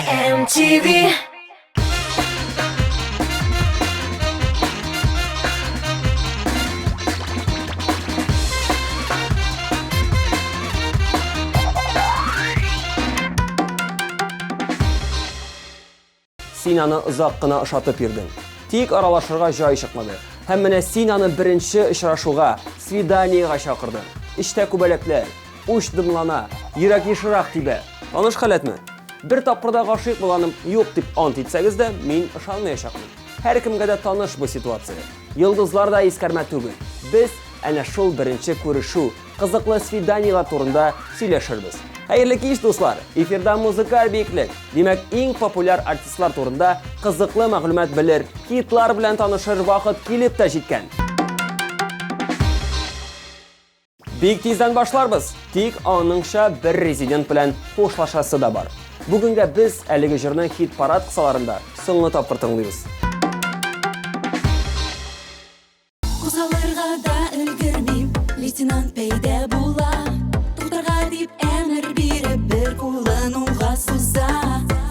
MTV. Син аны озак кына ошатып йөрдең. Тик аралашырга җай чыкмады. Һәм менә син аны беренче очрашуга, свиданиега чакырдың. Эчтә күбәләкләр, уч дымлана, йөрәк ешрак тибә. Таныш халәтме? Бер тапкыр да гашыйк булганым юк дип ант итсәгез дә, мин ышанмаячакмын. Һәркемгә дә таныш бу ситуация. Йолдызлар да искәрмә түгел. Без әнә шул беренче күрешү, кызыклы свиданиелар турында сөйләшербез. Хәерле кич, дуслар! Эфирда музыкаль биеклек. Димәк, иң популяр артистлар турында кызыклы мәгълүмат белер, хитлар белән танышыр вакыт килеп тә җиткән. Бик тиздән башларбыз, тик аныңча бер резидент белән хушлашасы да бар. Бүгенгә без әлеге җырны хит-парад кысаларында соңгы тапкыр тыңлыйбыз. Кузгалырга да өлгермим, лейтенант пәйда була. Туктарга дип әмер биреп, бер кулын уңга суза.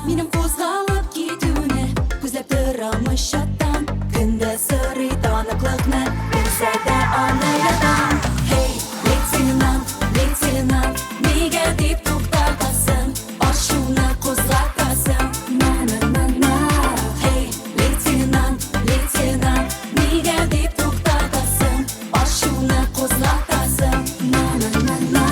Минем кузгалып китүне күзләп торамы чаттан. Көн дә сорый таныклыкны, белсә дә аны ятам. Һей, лейтенант, лейтенант, нигә дип туктатасың? Ачуны кузгатасың. На-на-на-на. Һей, лейтенант, лейтенант, нигә дип туктатасың? Ачуны кузгатасың. На-на-на-на.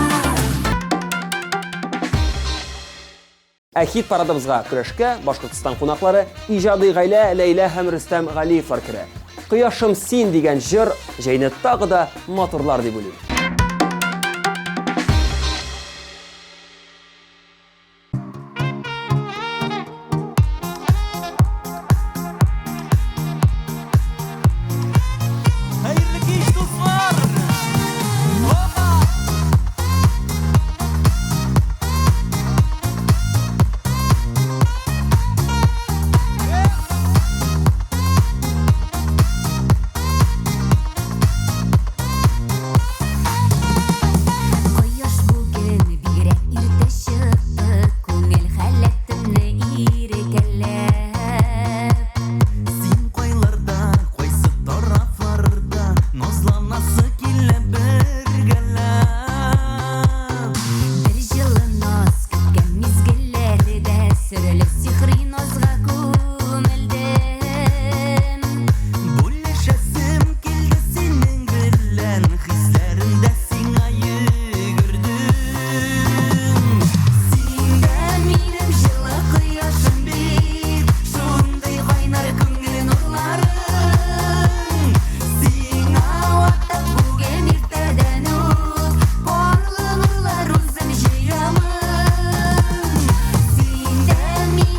Ә хит парадыбызга көрәшкә Башкортстан кунаклары иҗади гаилә Ләйлә һәм Рөстәм Галиевлар керә. Кояшым син дигән җыр җәйне тагы да матурлар дип уйлыйм. Хәерле кич, дуслар! Опа! Кояш бүген бигрәк иртә чыкты, күңел халәтемне иркәләп. Син кайларда, кайсы тарафларда назланасы килә бергәләп. Бер җылы наз көткән мизгелләрдә сөрелеп сихри назга күмелдем. Бүлешәсем килде синең белән хисләремдә сиңа йөгердем. Син дә минем җылы кояшым бит, шундый кайнар күңел нурларың. Сиңа атап бүген иртәдән үк парлы нурлар үзем җыямын. Син дә минем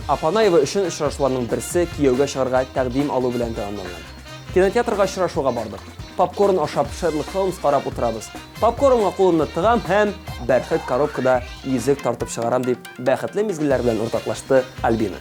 Апанаева өчен очрашуларның берсе кияүгә чыгарга тәкъдим алу белән тәмамланган. Кинотеатрга очрашуга бардык. Попкорн ашап Шерлок Холмс карап утырабыз. Попкорнга кулымны тыгам һәм бәрхет коробкада йөзек тартып чыгарам, дип бәхетле мизгелләр белән уртаклашты Альбина.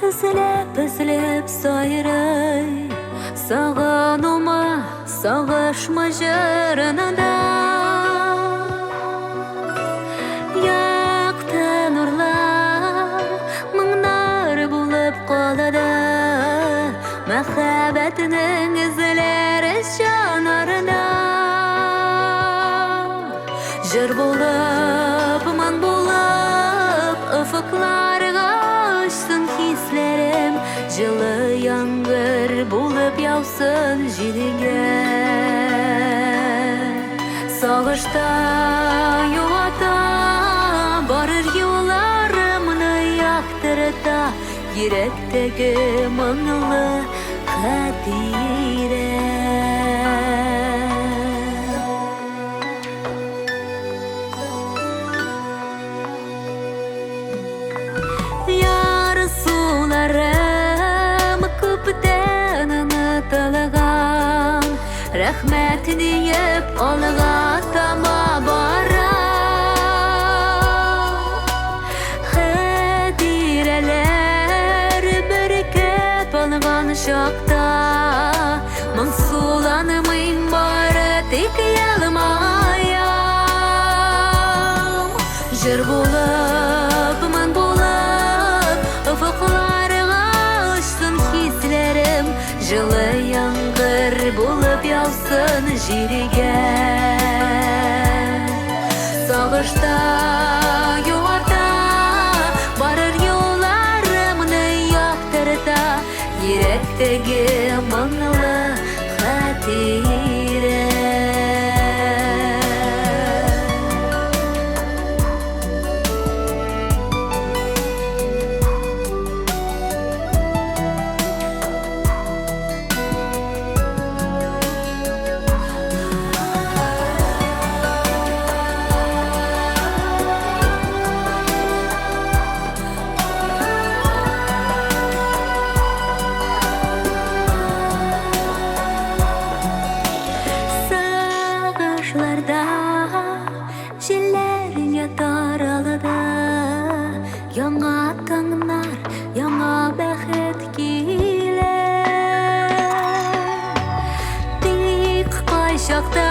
Өзелеп-өзелеп сайрый Сагынума, сагышма җырында. Якты нурлар, моңнар булып калды Мәхәббәтнең эзләре җаннарында. Җыр булып, моң булып, офыкларга очсын хисләрем, җылы яңгыр булып яусын җиргә. Сагышта юата, барыр юлларымны яктырта, йөрәктәге моңлы хатирә. Ярсуларым күптән онытылган, рәхмәт диеп алга таба бара. Хатирәләр бөркеп алган чакта, моңсуланмыйм, бары тик елмаям. Җыр булып, моң булып, офыкларга очсын хисләрем, җылы яңгыр булып яусын җиргә. Сагышта юата, барыр юлларымны яктырта, йөрәктәге моңлы хатирә. Сагышларда җилләргә таралды, яңа таңнар, яңа бәхет килә. Тик кайчакта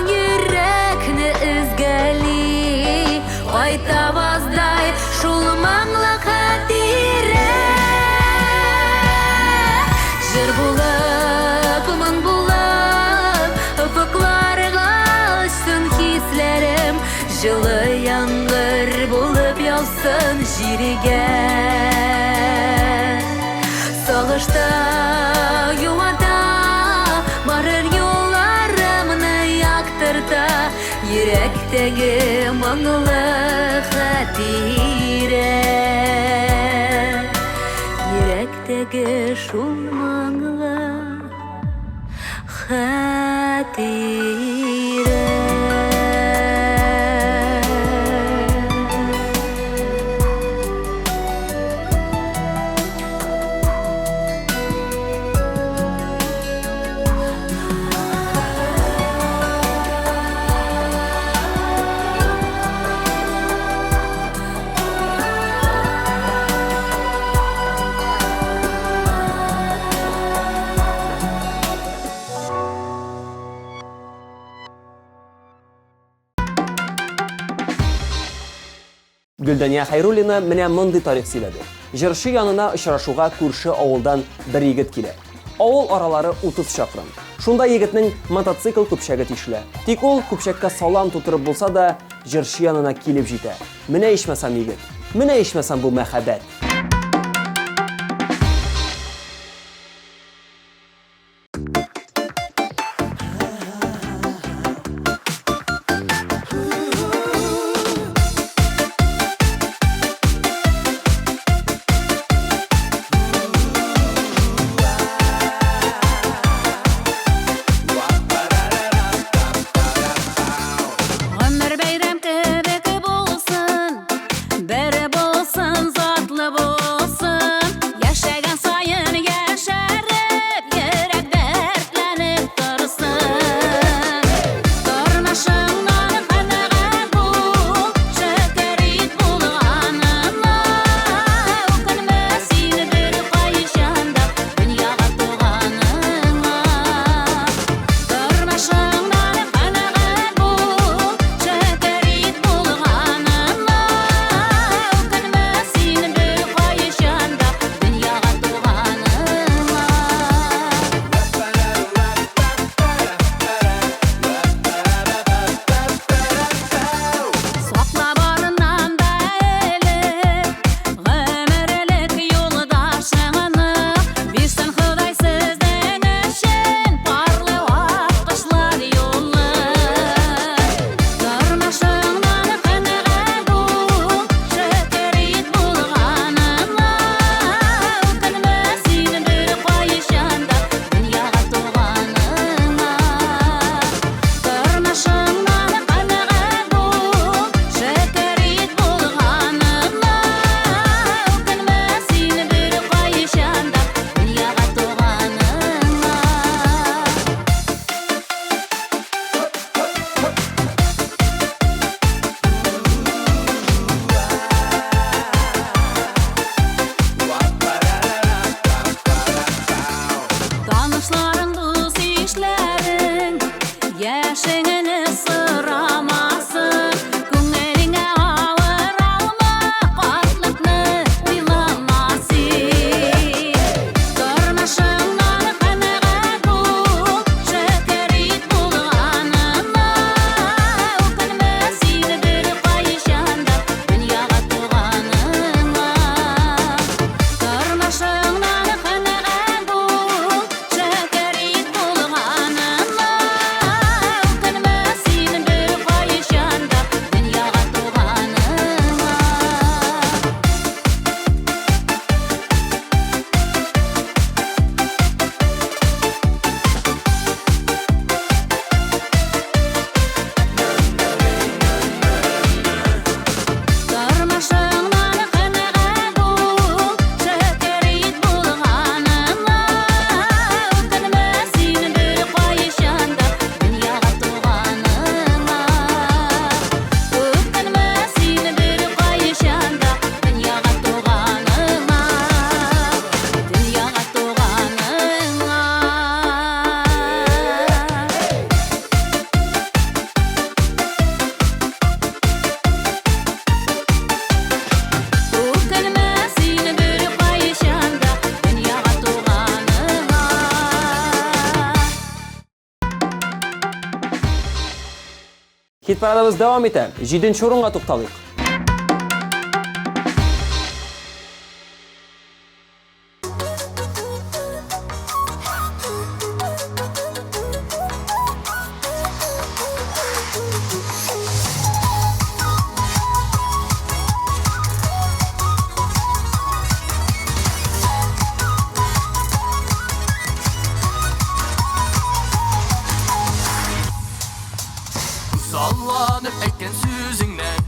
йөрәкне өзгәли, кайта баздай шул моңлы хатирә. Җыр булып, моң булып, офыкларга очсын хисләрем, җылы яңгыр булып яусын җиргә. Сагышта юата, барыр юлларымны яктырта, йөрәктәге моңлы хатирә. Йөрәктәге шул моңлы хатирә. Гөлдания Хәйруллина менә мондый тарих сөйләде. Җырчы янына очрашуга күрше авылдан бер егет килә. Авыл аралары 30 чакрым. Шунда егетнең мотоцикл көпчәге тишелә. Тик ул, көпчәккә салам тутырып булса да, җырчы янына килеп җитә. Менә ичмасам егет! Менә ичмасам бу мәхәббәт! Гомер бәйрәм кебек булсын, бер булсын, затлы булсын. Яшәгән саен яшәреп, йөрәк дәртләнеп торсын. Тормышыңнан канәгать бул, шөкер ит булганыңа. Үкенмә син беркайчан да дөньяга туганыңа. Тормышыңнан канәгать бул, шөкер ит булганыңа. Үкенмә син беркайчан да дөньяга туганыңа. Сакла барыннан да элек гомерлек юлдашыңны, бирсен Ходай сезнең өчен парлы ак кошлар юлы. Тормышыңнан канәгать бул, шөкер ит булганыңа. Үкенмә син беркайчан да дөньяга туганыңа. Тормышыңнан канәгать бул, шөкер ит булганыңа. Үкенмә син беркайчан да дөньяга туганыңа. Танышларың, дус-ишләрең яшеңне сорамасын. Күңелеңә авыр алма, картлыкны уйлама син. Тормышыңнан канәгать бул, шөкер ит булганыңа. Үкенмә син беркайчан да дөньяга туганыңа. Тормышыңнан канәгать бул, шөкер ит булганыңа. Үкенмә син беркайчан да дөньяга туганыңа. Тормышыңнан канәгать бул, шөкер ит булганыңа. Үкенмә син беркайчан да дөньяга туганыңа. Үкенмә син беркайчан да дөньяга туганыңа. Дөньяга туганыңа. Үкенмә син беркайчан да дөньяга туганыңа. Хит-парадыбыз дәвам итә. Җиденче урынга тукталыйк. Салланып әйткән сүзеңнән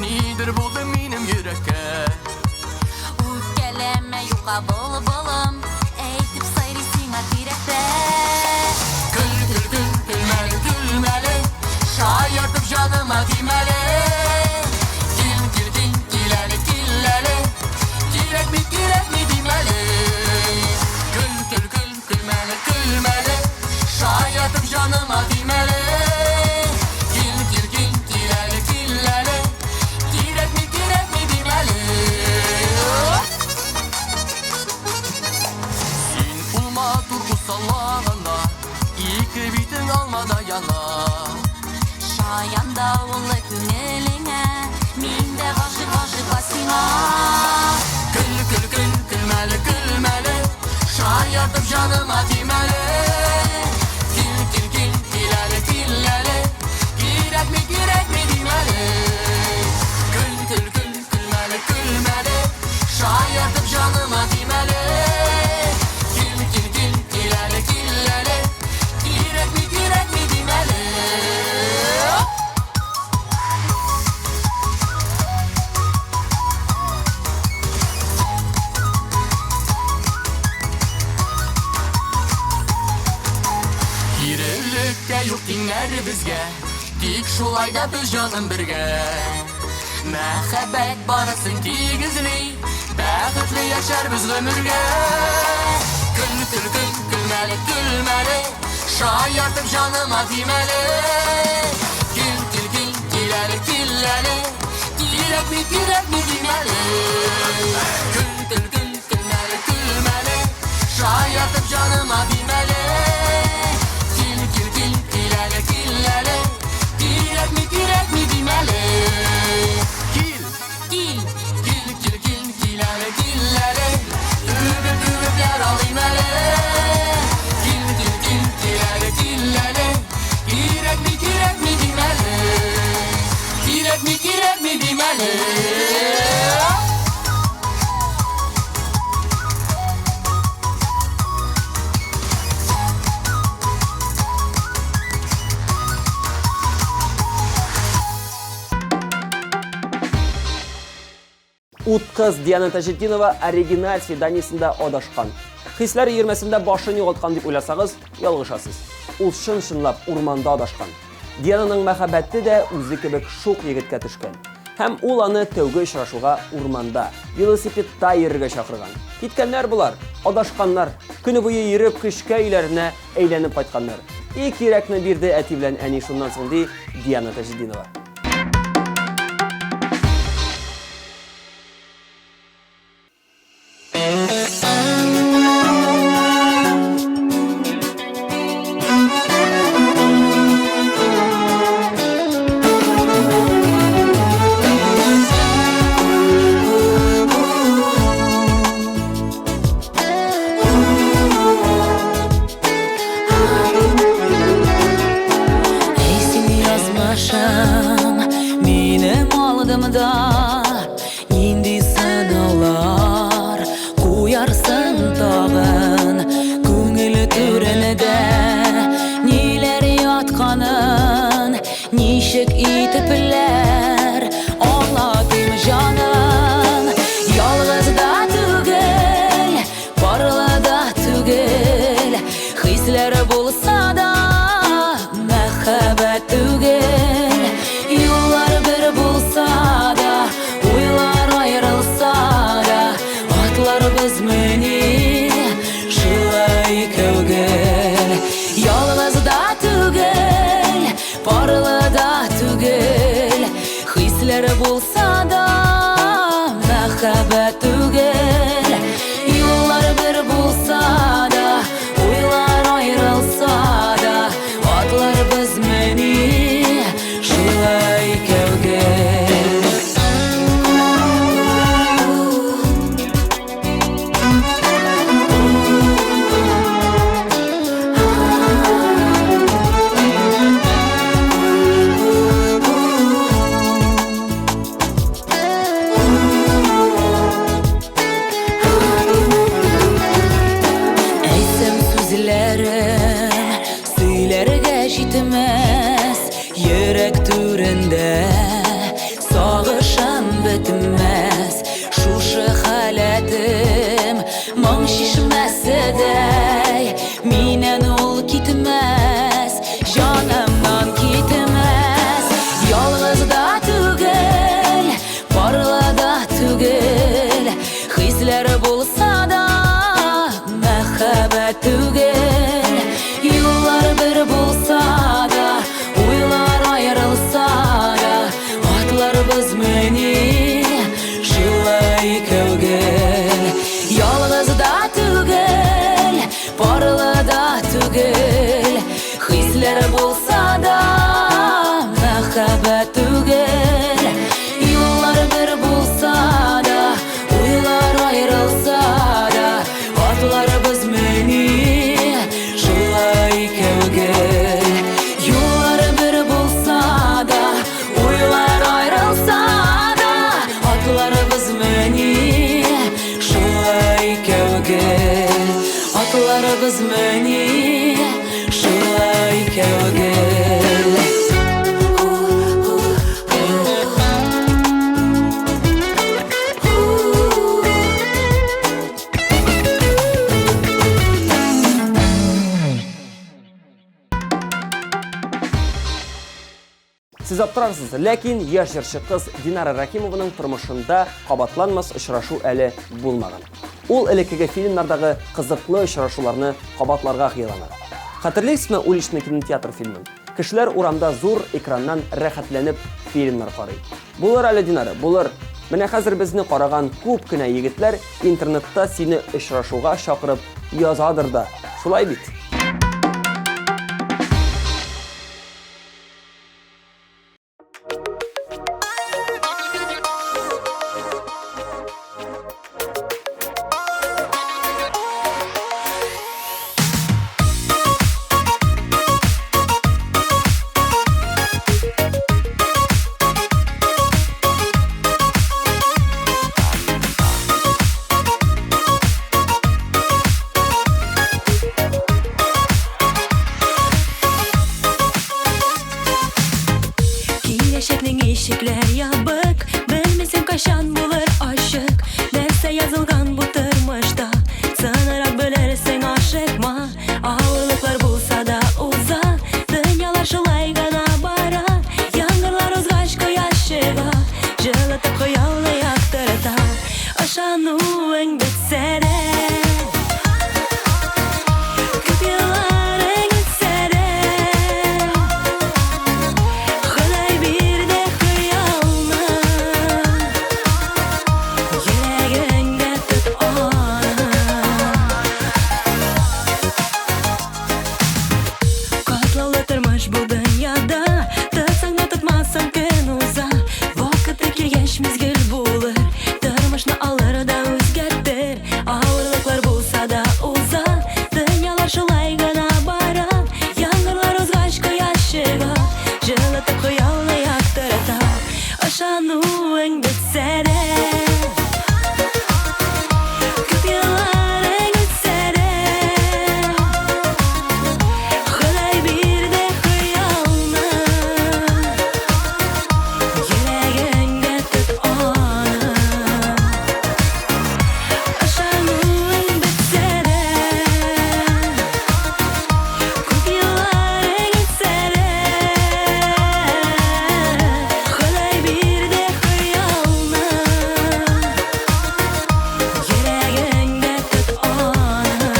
нидер булды минем йөрәккә. Үпкәләмә юкка былбылым, әйтеп сайрый сиңа тирәктә. Көл, көл, көл, көлмәле, көлмәле, шаяртып җаныма тимәле. Кил, кил, кил, кил әле, кил әле, кирәкми, кирәкми димәле. Көл, көл, көл, көлмәле, көлмәле, шаяртып җаныма тимәле. Кил, кил, кил, кил әле, кил әле, кирәкми, кирәкми җаныма да яна. Шаян давыллы күңелеңә, мин дә гашыйк, гашыйк ла сиңа. Көл, көл, көл, көлмәле, көлмәле, шаяртып җаныма тимәле. Кил, кил, кил, кил әле, кил әле, кирәкми, кирәкми димәле. Көл, көл, көл, көлмәле, көлмәле, шаяртып җаныма тимәле. Кил, кил, кил, кил әле, кил әле, кирәкми, кирәкми димәле. Кирелеккә юк тиңнәр безгә, тик шулай да без җаным бергә. Мәхәббәт барысын тигезли, бәхетле яшәрбез гомергә. Көл, көл, көл, көлмәле, көлмәле, шаяртып җаныма тимәле. Кил, кил, кил, кил әле, кил әле, кирәкми, кирәкми димәле. Көл, көл, көл, көлмәле, көлмәле, шаяртып җаныма тимәле. Кил, кил, кил, кил әле, кил әле, кирәкми, кирәкми димәле. Кил, Кил, кил, кил, кил, кил әле, кил әле, үбеп, үбепләр алыйм әле. Кил, кил, кил, кил әле, кил әле, кирәкми, кирәкми димәле. Кирәкми, кирәкми димәле. Ут кыз Диана Таҗетдинова оригиналь свиданиесендә адашкан. Хисләр өермәсендә башын югалткан дип уйласагыз, ялгышасыз. Ул чын-чынлап урманда адашкан. Диананың мәхәббәте дә үзе кебек шук егеткә төшкән. Һәм ул аны тәүге очрашуга урманда, велосипедта йөрергә чакырган. Киткәннәр болар, адашканнар. Көне буе йөреп, көчкә өйләренә әйләнеп кайтканнар. И кирәкне бирде әти белән әни шуннан соң, ди Диана Таҗетдинова. Эй, син язмышым, минем алдымда нинди сынаулар куярсың тагын, күңел түрендә ниләр ятканын ничек итепләр аңлатыйм, җаным. Ялгыз да түгел, парлы да түгел, хисләр булса да мәхәббәт түгел. Юллар бер булса да, уйлар аерылса да, атларбыз мени шулай икәү гел. Ялгыз да түгел, парлы да түгел, хисләр булса да мәхәббәт түгел. Юллар бер булса да, уйлар аерылса да, атларбыз мени шулай икәү гел. Әйтсәм сүзләрем сөйләргә җитмәс, йөрәк түрендә сагышым бетмәс. Шушы халәтем моң чишмәседәй, миннән ул китмәс, җанымнан китмәс. Ялгыз да түгел, парлы да түгел, хисләр булса да мәхәббәт түгел. Юллар бер булса да, уйлар аерылса да, атларбыз мени шулай икәү гел. Ялгыз да түгел, парлы да түгел, хисләр булса икәү гел. Юллар бер булса да, уйлар аерылса да, атларыбыз мени шулай икәү гел. Атларыбыз мени шулай икәү гел. Сез аптырарсыз, ләкин яшь җырчы кыз Динара Рәхимованың тормышында кабатланмас очрашу әле булмаган. Ул элеккеге фильмнардагы кызыклы очрашуларны кабатларга хыяллана. Хәтерлисезме Уличный кинотеатр фильмын? Кешеләр урамда зур экраннан рәхәтләнеп фильмнар карый. Булыр әле, Динара, булыр. Менә хәзер безне караган күп кенә егетләр интернетта сине очрашуга чакырып язадыр да. Шулай бит? Киләчәкнең ишекләр ябык, белмисең кайчан булыр ачык. Нәрсә язылган бу тормышта, сынырак белерсең, ашыкма. Авырлыклар булса да уза, дөньялар шулай гына бара. Яңгырлар узгач кояш чыга, җылытып хыялны яктырта. Ышануың бетсә дә, күп елларың үтсә дә, Ходай бирде хыялны, йөрәгеңдә тот аны. Катлаулы тормыш бу дөньяда, тотсаң да тотмасаң көн уза. Вакыты килгәч мизгел булыр, тормышны алыр да үзгәртер. Авырлыклар булса да уза, дөньялар шулай гына бара. Яңгырлар узгач кояш чыга, җылытып хыялны яктырта. Ышануың бетсә дә, күп елларың үтсә дә, Ходай бирде хыялны, йөрәгеңдә тот аны. Ышануың бетсә дә, күп елларың үтсә дә, Ходай бирде хыялны, йөрәгеңдә тот аны.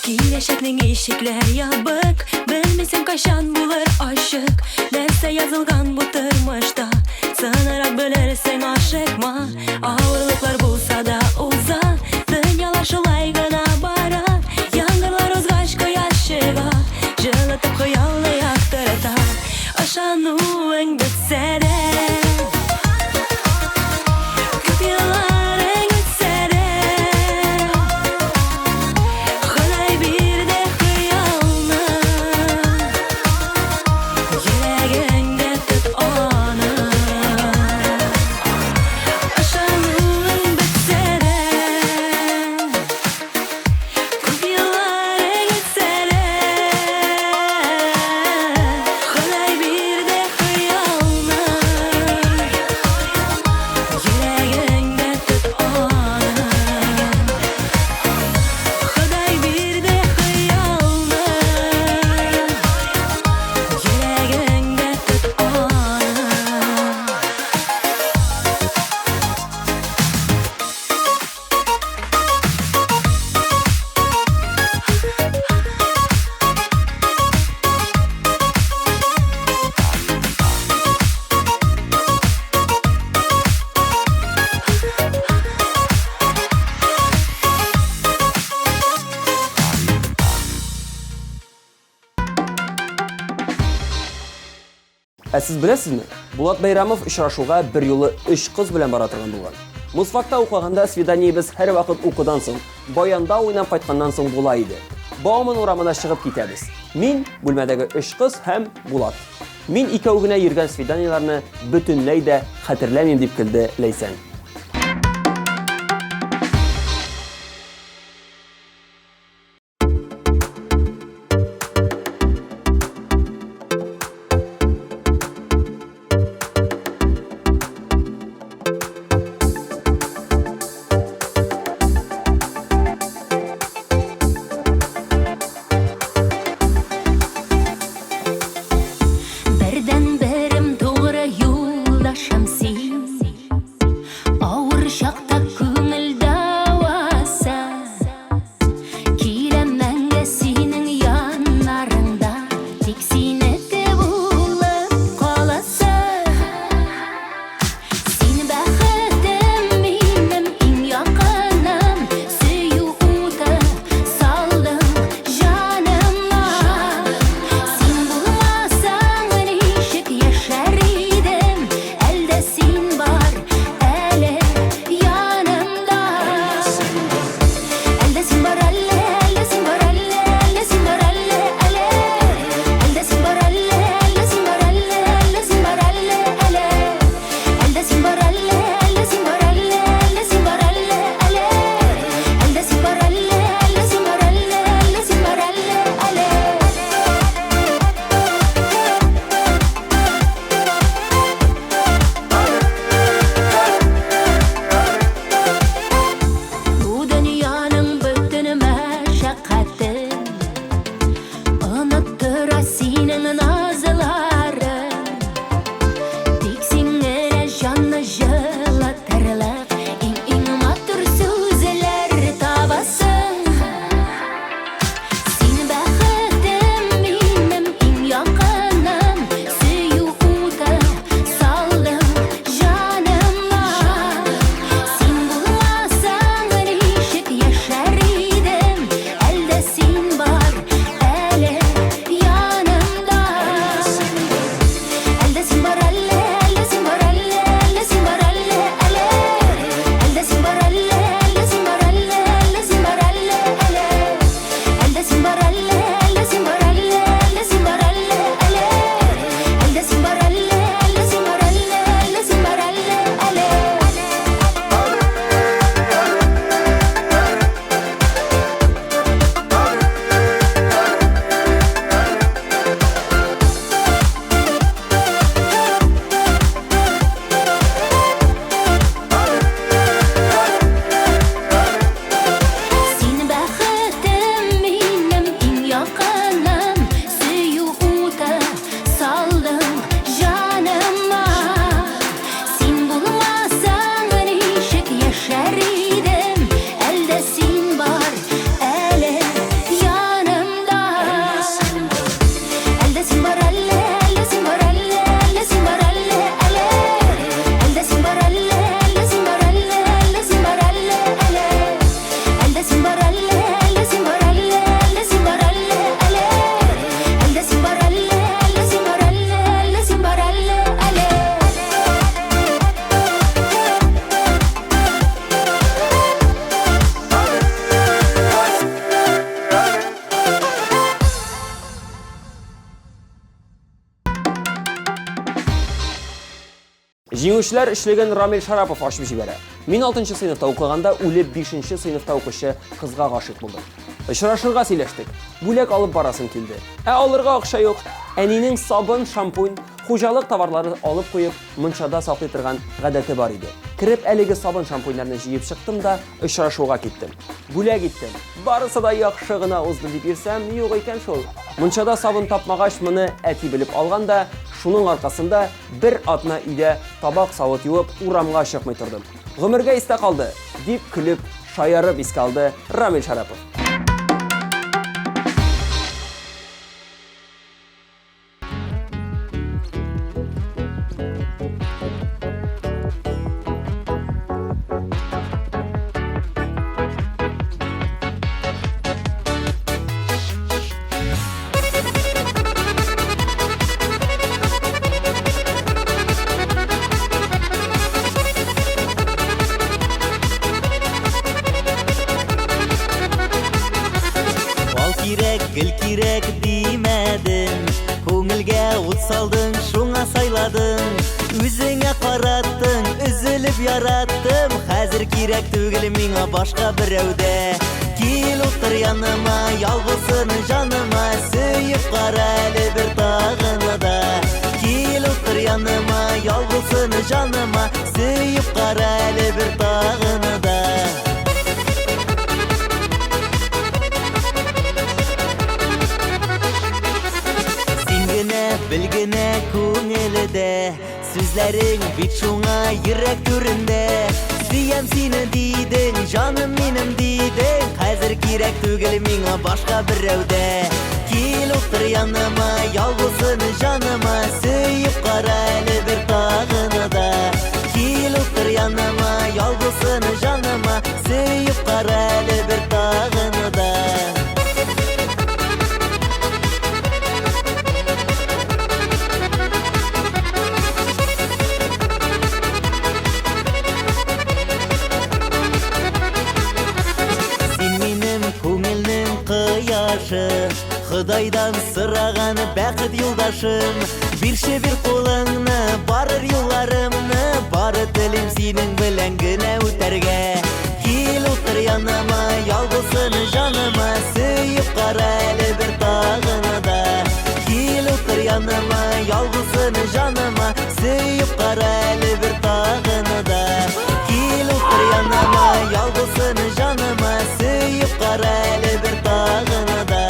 Киләчәкнең ишекләр ябык, белмисең кайчан булыр ачык. Нәрсә язылган бу тормышта, сынырак белерсең, ашыкма. Авырлыклар булса да уза, дөньялар шулай гына бара. Яңгырлар узгач кояш чыга, җылытып хыялны яктырта. Ышануың бетсә дә, күп елларың үтсә дә, Ходай бирде хыялны, йөрәгеңдә тот аны. Ышануың бетсә дә, күп елларың үтсә дә, Ходай бирде хыялны, Ә сез беләсезме, Булат Бәйрәмов очрашуга берьюлы өч кыз белән бара торган булган. Мусфакта укыганда свиданиебез һәрвакыт укудан соң, баянда уйнап кайтканнан соң була иде. Бауман урамына чыгып китәбез. Мин, бүлмәдәге өч кыз һәм Булат. Мин икәү генә йөргән свиданиеләрне бөтенләй дә хәтерләмим, дип көлде Ләйсән. Бердәнберем тугры юлдашым син. Авыр чакта күңел дәвасы. Киләм мәңге синең яннарыңда, тик синеке булып каласы. Син бәхетем минем иң якыным, сөю уты салдың җаныма. Син булмасаң ничек яшәр идем, әлдә син бар әле янымда. Әлдә син бар әле, әлдә син бар әле, әлдә син бар әле, әле. Әлдә син бар әле, әлдә син бар әле, әлдә син бар әле, әле. Әлдә син бар әле, әлдә син бар әле, әлдә син бар әле, әле. Әлдә син бар әле, әлдә син бар әле, әлдә син бар әле, әле. Бу дөньяның бөтен мәшәкатен оныттыра синең назларың. Тик син генә җанны җылытырлык иң-иң матур сүзләр табасың. Син бәхетем минем иң якыным, сөю уты салдың җаныма. Син булмасаң ничек яшәр идем, әлдә син бар әле янымда. Әлдә син бар әле, әлдә син бар әле, әлдә син бар әле, әле. Әлдә син бар әле, әлдә син бар әле, әлдә син бар әле, әле. Әлдә син бар әле, әлдә син бар әле, әлдә син бар әле, әле. Әлдә син бар әле, әлдә син бар әле, әлдә син бар әле, әле. Син бәхетем минем иң якыным, сөю уты салдың җаныма. Син булмасаң ничек яшәр идем, әлдә син бар әле янымда. Әлдә син бар әле, әлдә син бар әле, әлдә син бар әле, әле. Әлдә син бар әле, әлдә син бар әле, әлдә син бар әле, әле. Әлдә син бар әле, әлдә син бар әле, әлдә син бар әле, әле. Әлдә син бар әле, әлдә син бар әле, әлдә син бар әле, әле. Җиңүчеләр өчлеген Рамил Шарапов ачып җибәрә. Мин 6 сыйныфта укыганда үлеп 5 сыйныфта укучы кызга гашыйк булдым. Очрашырга сөйләштек. Бүләк алып барасым килде. Ә алырга акча юк. Әнинең сабын, шампунь, хуҗалык товарлары алып куеп, мунчада саклый торган гадәте бар иде. Кереп әлеге сабын шампуньнарны җыеп чыктым да очрашуга киттем. Бүләк иттем. Барысы да яхшы гына узды дип йөрсәм, юк икән шул. Мунчада сабын тапмагач, моны әти белеп алган да, шуның аркасында бер атна өйдә табак-савыт юып, урамга чыкмый тордым. Гомергә истә калды, дип көлеп, шаярып искә алды Рамил Шәрәпов. ут салдың, шуңа сайладың. Үзеңә караттың, өзелеп яраттым. Хәзер кирәк түгел миңа башка берәүдә. Кил утыр яныма, ял булсын җаныма, сөеп кара әле бер тагын да. Кил утыр яныма, ял булсын җаныма, сөеп кара әле бер тагын да. Син генә бел генә күңелдә, сүзләрең бит шуңа йөрәк түрендә. Сөям сине дидең, җаным минем дидең, хәзер кирәк түгел миңа башка берәүдә. Кил утыр яныма, ял булсын җаныма, сөеп кара әле бер тагын да. Кил утыр яныма, ял булсын җаныма, сөеп кара әле бер тагын да. Син минем күңелнең кояшы, Ходайдан сораган бәхет юлдашым. Бирче бир кулыңны, барыр юлларымны, бары телим синең белән генә үтәргә. Кил утыр яныма, ял булсын җаныма, сөеп кара әле бер тагын да. Кил утыр яныма, ял булсын җаныма, сөеп кара әле бер тагын да. Кил утыр яныма, ял булсын җаныма, сөеп кара әле бер тагын да.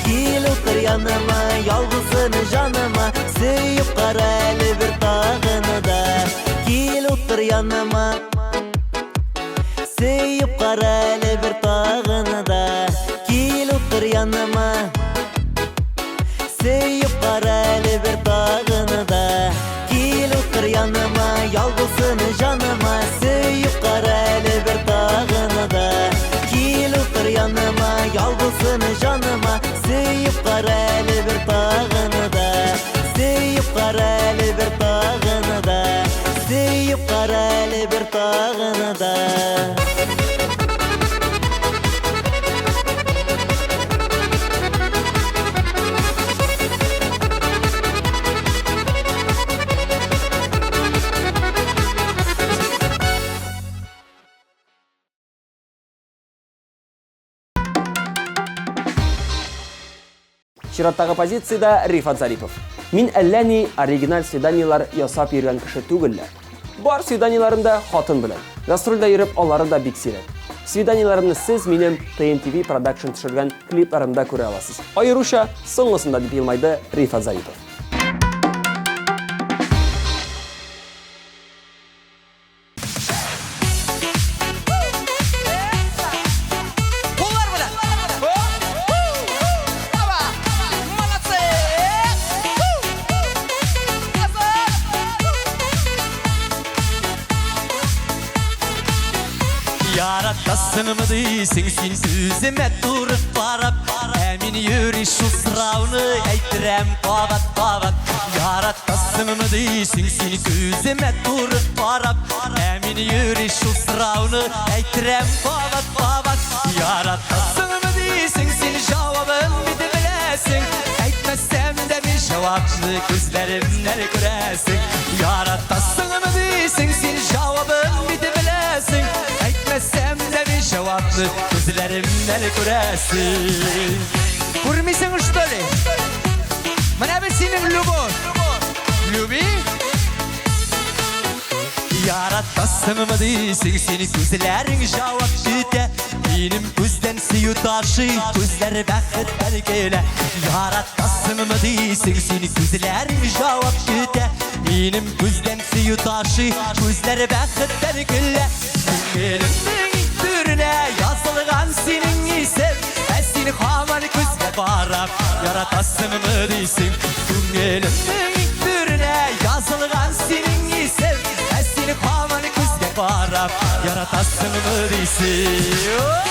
Кил утыр яныма, ял булсын җаныма, сөеп кара әле бер тагын да. Кил утыр яныма, сөеп кара әле бер тагын да. Кил утыр яныма, сөеп кара әле бер тагын да. Кил утыр яныма, ял булсын җаныма, сөеп кара әле бер тагын да. Кил утыр яныма, ял булсын җаныма, сөеп кара әле бер тагын да. Сөеп кара әле бер тагын да. Сөеп кара әле бер тагын да. Чираттагы позициядә Рифат Зарипов. Мин әллә ни оригиналь свиданиелар ясап йөргән кеше түгел лә. Бар свиданиеларым да хатын белән. Гастрольдә йөреп, алары да бик сирәк. Свиданиеларымны сез минем TNTV Production төшергән клипларымда күрә аласыз. Аеруча соңгысында, дип елмайды Рифат Зарипов. Куллар белән. Ава! Молодцы! Яратасыңмы дисең син сүземә туры карап, ә мин йөри шул сорауны әйттерәм кабат-кабат. Яратасыңмы дисең син күземә туры карап, ә мин йөри шул сорауны әйттерәм кабат-кабат. Яратасыңмы дисең син җавабын бит беләсең, әйтмәсәм дә мин җавапны күзләремнән күрәсең. Яратасыңмы дисең син җавабын бит беләсең, әйтмәсәм дә мин җавапны күзләремнән күрәсең. Күрмисең, что ли? Менә бит синең любовь. Люби? Яратасыңмы дисең син күзләрең җавап көтә. Минем күздән сөю ташый, күзләр бәхеттән көлә. Яратасыңмы дисең син күзләрең җавап көтә. Минем күздән сөю ташый, күзләр бәхеттән көлә. Күңелемнең түренә язылган синең исем, ә син һаман күзгә карап яратасыңмы дисең. Күңелемнең түренә язылган синең исем, ә син һаман күзгә карап яратасыңмы дисең.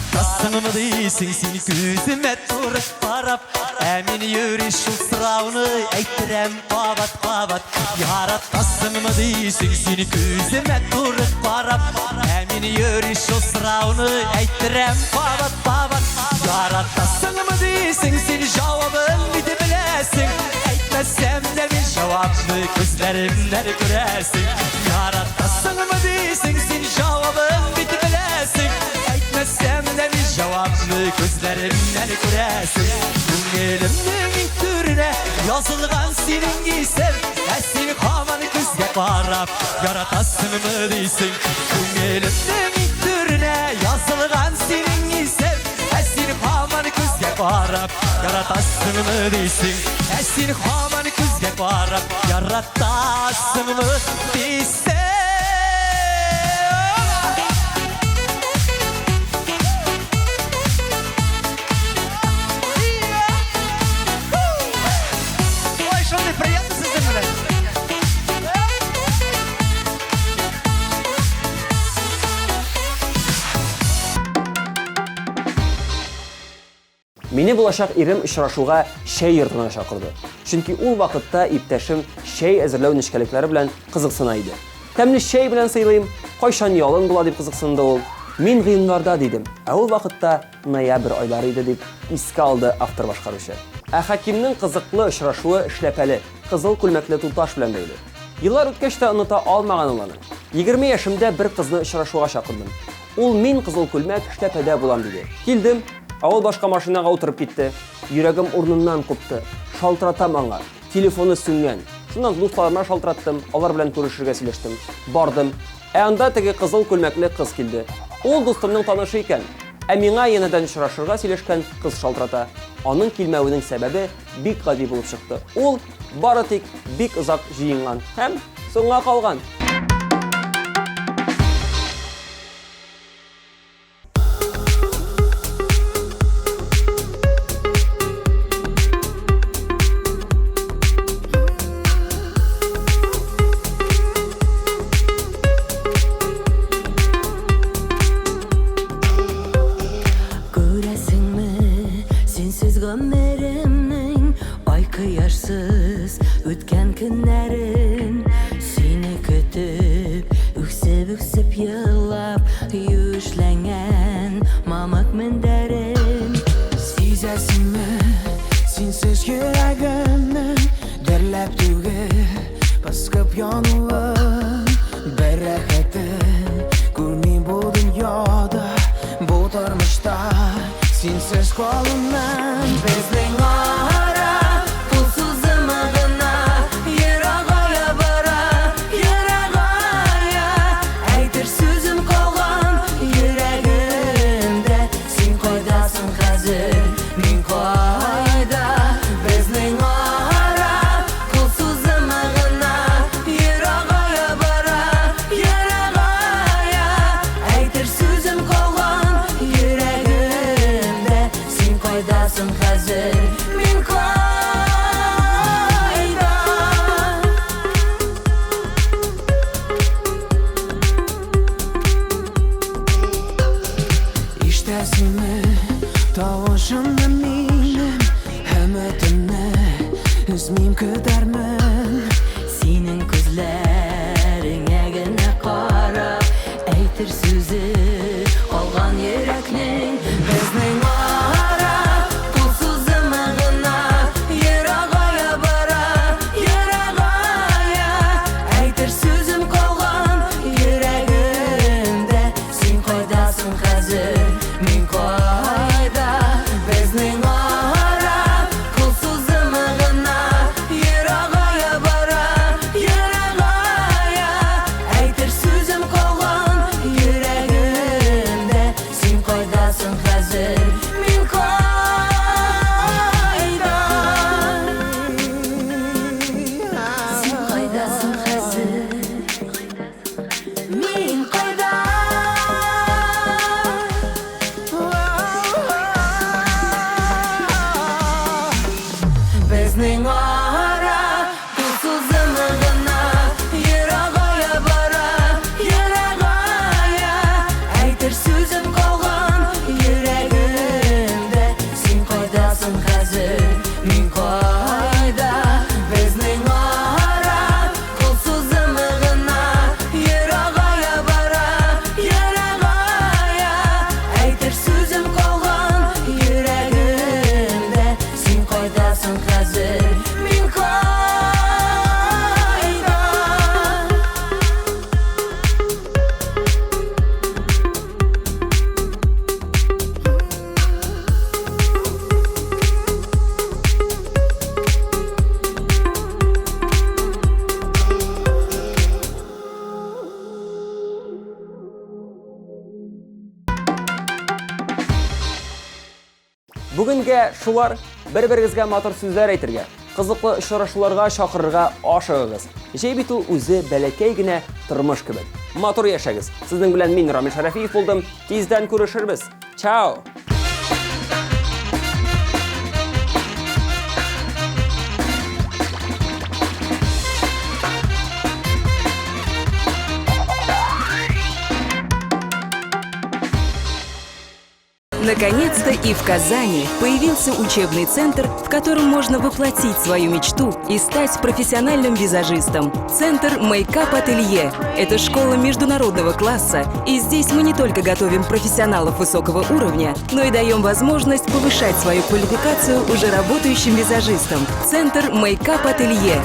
Яратасыңмы дисең син күземә туры карап, Ә мин йөри шул сорауны әйттерәм кабат-кабат. Яратасыңмы дисең син күземә туры карап, Ә мин йөри шул сорауны әйттерәм кабат-кабат. Яратасыңмы дисең син җавабын бит беләсең, Әйтмәсәм дә мин җавапны күзләремнән күрәсең. Яратасыңмы дисең син җавабын бит беләсең, Әйтмәсәм дә мин җавапны күзләремнән күрәсең. Күңелемнең иң түренә язылган синең исем, Ә син һаман күзгә карап яратасыңмы дисең. Күңелемнең иң түренә язылган синең исем, Ә син һаман күзгә карап яратасыңмы дисең. Ә син һаман күзгә карап яратасыңмы дисең. Ой, шундый приятно сезнең белән. Мине булачак ирем очрашуга чәй йортына чакырды. Чөнки ул вакытта иптәшем чәй әзерләү нечкәлекләре белән кызыксына иде. Тәмле чәй белән сыйлыйм, кайчан ялың була дип кызыксынды ул. Мин гыйнварда дидем, ә ул вакытта ноябрь айлары иде дип искә алды автор-башкаручы. Ә Хәкимнең кызыклы очрашуы эшләпәле, кызыл күлмәкле туташ белән бәйле. Еллар үткәч тә оныта алмаган ул аны. 20 яшемдә бер кызны очрашуга чакырдым. Ул мин кызыл күлмәк, эшләпәдә булам диде. Килдем, ә ул башка машинага утырып китте. Йөрәгем урыныннан купты. Шалтыратам аңа. Телефоны сүнгән. Шуннан дусларыма шалтыраттым, алар белән күрешергә сөйләштем. Бардым. Ә анда теге кызыл күлмәкле кыз килде. Ул дустымның танышы икән. Ә миңа янәдән очрашырга сөйләшкән кыз шалтырата. Аның килмәвенең сәбәбе бик гади булып чыкты. Ул бары тик бик озак җыенган һәм соңга калган. Күрәсеңме, синсез гомеремнең ай кояшсыз үткән көннәрен Сине көтеп, үксеп-үксеп елап, юешләнгән мамык мендәрем. Сизәсеңме, синсез йөрәгемнең дөрләп түгел, пыскып януын. Бер рәхәтен күрмим бу дөньяда, бу тормышта синсез калуның. Безнең ара кул сузымы гына ерагая бара, ерагая. Әйтер сүзем калган йөрәгемдә. Син кайдасың хәзер, мин кайда? Безнең ара кул сузымы гына ерагая бара, ерагая. Әйтер сүзем калган йөрәгемдә. Син кайдасың хәзер, мин кайда? Ишетәсеңме тавышымны минем, өметемне өзмим көтәрмен. Синең күзләреңә генә карап, әйтер сүзе калган йөрәкнең. Безнең ара кул сузымы гына ерагая бара, ерагая. Әйтер сүзем калган йөрәгемдә. Син кайдасың хәзер, мин кайда? Безнең ара кул сузымы гына ерагая Мин кайтам. Бүгенгә шулар. Бер-берегезгә матур сүзләр әйтергә, кызыклы очрашуларга чакырырга ашыгыгыз. Җәй бит ул үзе бәләкәй генә тормыш кебек. Матур яшәгез. Сезнең белән мин Рамил Шәрәфиев булдым. Тиздән күрешербез. Чао! Наконец-то и в Казани появился учебный центр, в котором можно воплотить свою мечту и стать профессиональным визажистом. Центр Makeup Ателье – это школа международного класса, и здесь мы не только готовим профессионалов высокого уровня, но и даем возможность повышать свою квалификацию уже работающим визажистам. Центр Makeup Ателье.